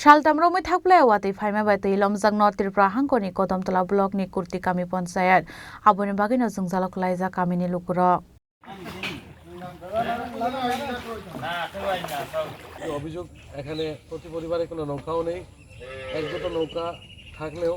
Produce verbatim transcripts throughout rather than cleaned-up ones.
Saltam romwi thakplai watwi phaima bai twi lomjakno Tripura hangkoni Kodamtola blockni Kurti kami ponchayat. Aboni bagwino jwngjalo kwlaijak kamini lukurok. অভিযোগ এখানে প্রতি পরিবারে কোনো নৌকাও নেই, এক দুটো নৌকা থাকলেও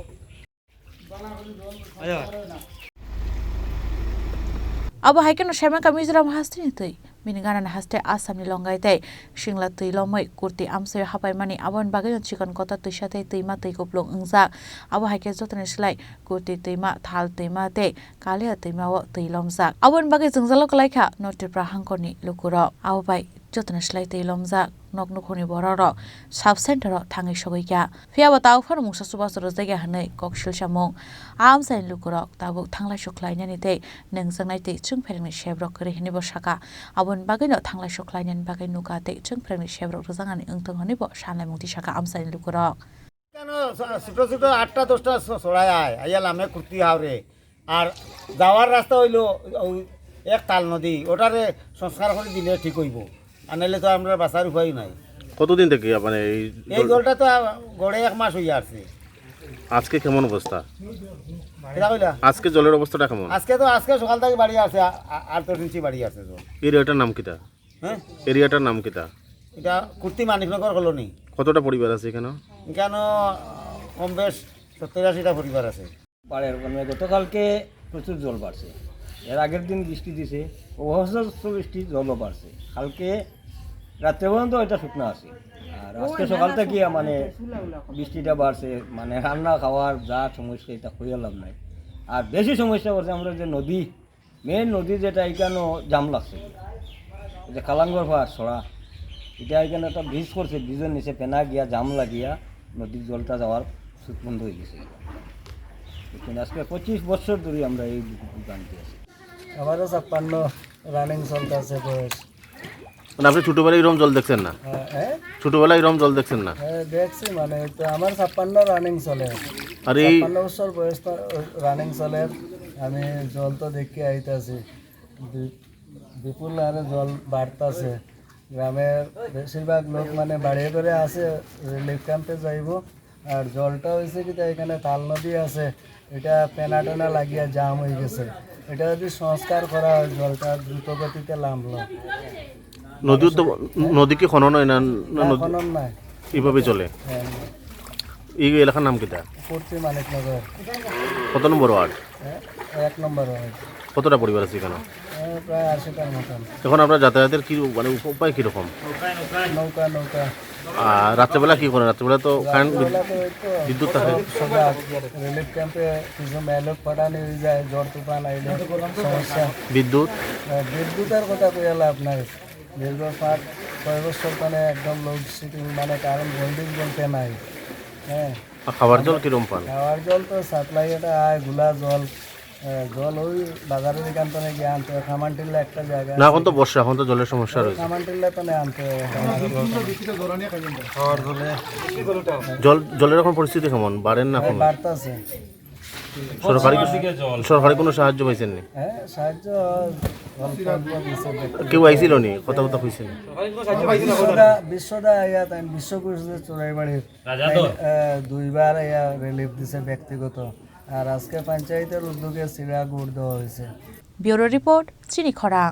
Abo hai kheno Saimanka Mizoram hasteni twi, bini ganani haste Assamni Longai tei Singla twi lomwi Kurti amchaio hapaimani, aboni bagwino chikon kota twisa tei twima twi kuplung wngjak. Abo hai khe jotoni slai Kurti twima, Thal twima tei Kalia twimao twi lomjak. Aboni bagwi jwngjalo kwlaikha North Tripura hangkorni lukurok. Abo bai jotoni slai twi lomjak nok nukhungni bororok sub center-o thangwi sogwi kha. Phiya bo tabuk phano mungsa chubachu rwjakya hwnwi kok silsamung. A amchaini lukurok tabuk thanglai sukhlainani tei nungjaknai tei chwngpherengni sebrok kwrwi hwnwi bo sakha. Aboni bagwino thanglai sukhlainani bagwi nukha tei chwngpherengni sebrok rwjaknani wngthung hwnwi bo sanlaimung twi sakha amchaini lukurok. কেন ছ-, ছোট ছোট আটটা দশটা ছ-, ছড়ায় আয়, আইয়া লামে কুর্তি হাওরে। আর যাওয়ার রাস্তা হইলো ওই এক তাল নদী, ওটারে সংস্কার করে দিলে ঠিক হইব, আর নাইলে তো আমরা বাঁচার উপায় নাই। কতদিন থেকে মানে এই এই জল- জলটা তো আ-, গড়ে এক মাস হইয়া আসছে। আজকে কেমন অবস্থা? কিতা কইলা? আজকে জলের অবস্থাটা কেমন? আজকে তো, আজকে সকাল থেকে বাড়ি আছে, আ-, আ-, আট দশ ইঞ্চি বাড়ি আছে জল। এরিয়াটার নাম কিতা? হ্যাঁ? এরিয়াটার নাম কিতা? এটা কুর্তি মানিকনগর কলোনি। কতটা পরিবার আছে এখানে? এখানে কম বেশ সত্তর আশিটা পরিবার আছে। পাড়ের ওখানে গতকালকে প্রচুর জল বাড়ছে, এর আগের দিন বৃষ্টি দিছে, অসহস্র বৃষ্টি, জলও বাড়ছে। কালকে রাত্রে পর্যন্ত এটা শুকনো আছে, আর আজকে সকাল থেকে মানে বৃষ্টিটা বাড়ছে, মানে রান্না খাওয়ার যা সমস্যা, এটা হইয়া লাভ নাই। আর বেশি সমস্যা করছে আমরা যে নদী, মেইন নদী যেটা, এখানেও জাম লাগছে। এই যে কালাঙ্গর পাড় ছড়া, এটা এখানে একটা ব্রিজ করছে, ব্রিজের নিচে পেনা গিয়া জাম লাগিয়া নদীর জলটা যাওয়ার সুত বন্ধ হয়ে গেছে। কিন্তু আজকে পঁচিশ বছর ধরে আমরা এই ভোগান্তি আছি। আমারও ছাপ্পান্ন রানিং চলতেছে বয়স। মানে আপনি ছোটবেলায় এরকম জল দেখছেন না? হ্যাঁ, হ্যাঁ। ছোটবেলায় এরম জল দেখছেন না? হ্যাঁ, দেখছি, মানে, তো আমার ছাপ্পান্ন রানিং চলে। আর এই ছাপ্পান্ন বছর বয়স তো রানিং চলে। আমি জল তো দেখে আইতাছি। বি-, বিপুল হারে জল বাড়তাছে। গ্রামের বেশিরভাগ লোক, মানে, বাড়িয়ে ঘরে আছে, রিলিফ ক্যাম্পে যাইবো। আর জলটা হইছে কি, তা এখানে তাল নদী আছে, এটা পেনা টেনা লাগিয়া জাম হয়ে গেছে। এটা যদি সংস্কার করা হয়, জলটা দ্রুত গতিতে লামলো। নদীর তো, নদী কি খনন হয় না, না হ্যাঁ, নদী খনন নাই। এইভাবে চলে? হ্যাঁ। এই এলাকার নাম কিতা? পশ্চিম মানিকনগর। কত নম্বর ওয়ার্ড? হ্যাঁ, এক নম্বর ওয়ার্ড। কতটা পরিবার আছে এখানে? হ্যাঁ, প্রায় আশিটার মতন। এখন আপনার যাতায়াতের কি, মানে, উপ-, উপায় কিরকম? নৌকা, নৌকা। আর রাত্রেবেলা কি করেন? রাত্রেবেলা তো কারেন্ট, রাত্রেবেলা তো ওই তো বিদ্যুৎ থাকে। সজাগ। রিলিফ ক্যাম্পে কিছু মেয়ে লোক পাঠানো হয়ে যায়, ঝড় তুফান আইলে সমস্যা। বিদ্যুৎ? হ্যাঁ, বিদ্যুতের কথা কইয়া লাভ নাই। দীর্ঘ পাঁচ ছয় বছর মানে একদম লোডশেডিং, মানে কারেন্ট বন্ধ বলতে নাই। হ্যাঁ। আর খাবার জল কিরম পান? খাবার জল তো সাপ্লাই এটা আয়, গুলা জল, এ, জল ওই বাজারের এখান থেকে গিয়ে আনতে হয়। খামানটিল্লা একটা জায়গা না, এখন তো আছে। বর্ষা, এখন তো জলের সমস্যা রয়েছে। খামানটিল্লা তো নিয়ে আনতে হয়। খাওয়ার জলে। জল, জলের এখন পরিস্থিতি কেমন? বাড়েন না হ্যাঁ, কমেন? বাড়তেছে। সরকারি, সরকারি কোনো সাহায্য পাইছেন নি? হ্যাঁ, সাহায্য অল্প অল্প দিছে। কেউ আইছিল নি? কথা কথা কইছেন? বিশ্বদা, বিশ্বদা আইয়া তাই বিশ্বকোষ চোরাইবাড়ির। রাজা তো। তাই, আহ, দুইবার আইয়া রিলিফ দিছে ব্যক্তিগত। আর আজকে পঞ্চায়েতের উদ্যোগে চিড়া গুড় দেওয়া হয়েছে। ব্যুরো রিপোর্ট, চিনি খরাং।